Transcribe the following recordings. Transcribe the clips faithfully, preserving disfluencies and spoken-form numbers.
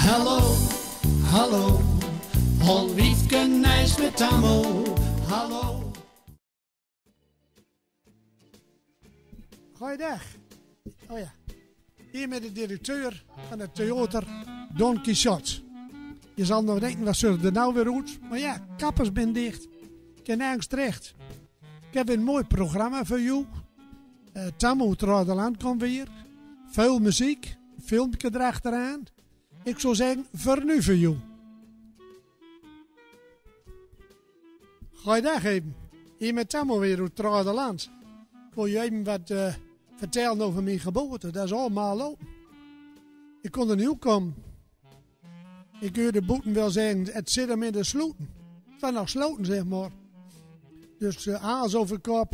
Hallo, hallo, Holwiefke Nys met Tammo, hallo. Goeiedag. O ja. Hier met de directeur van het theater Don Quixote. Je zal nog denken, wat zit er nou weer uit? Maar ja, kappers zijn dicht. Kan nergens terecht. Ik heb een mooi programma voor jou. Eh, Tammo Tradeland komt weer. Veel muziek, een filmpje erachteraan. Ik zou zeggen, voor nu voor jou. Goeiedag even. Hier met Tammo weer uit Tradeland. Ik wil je even wat eh, vertellen over mijn geboorte. Dat is allemaal lopen. Ik kon er niet komen. Ik huurde boeten wel zeggen, het zit hem in de sloten. Het was nog sloten, zeg maar. Dus eh, hals over kop,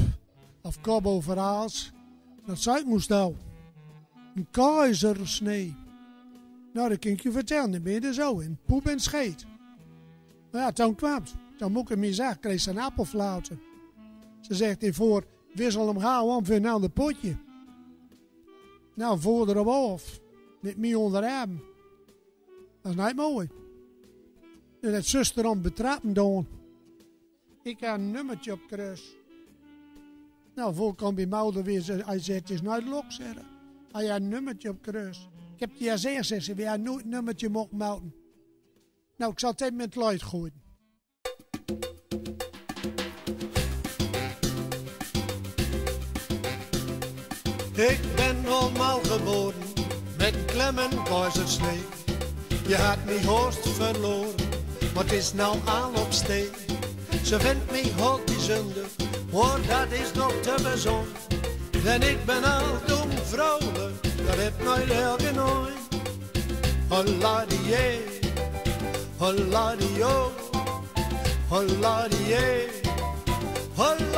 of kop over hals. Dat zei ik moest al. Een keizersnee. Nou, dat kan ik je vertellen. Dan ben je er zo in. Poep en scheet. Nou ja, toen kwam het. Toen moest ik hem in zag, kreeg ze een appelflauwte. Ze zegt, hiervoor wissel hem gauw om voor een ander potje. Nou, voer er hem af. Met mij onder hem. Dat is niet mooi. En het zuster om betrappen dan. Ik heb een nummertje op kruis. Nou, voor kan bij moeder weer, ze- hij zegt, het is nooit lok, zeggen. Hij had een nummertje op kruis. Ik heb die al gezegd, zegt ze, we hadden nooit een nummertje mogen mouten. Nou, ik zal het even met het luid gooien. Ik ben allemaal geboren met een klem en keizersnee. Je had mij haast verloren, maar het is nou al op stee. Ze vindt mij hoog bijzonder, maar dat is nog te bezonj. En ik ben al dom vrolijk, dat heb nooit heel genoeg. Holla die, holla die, holla die, holla die.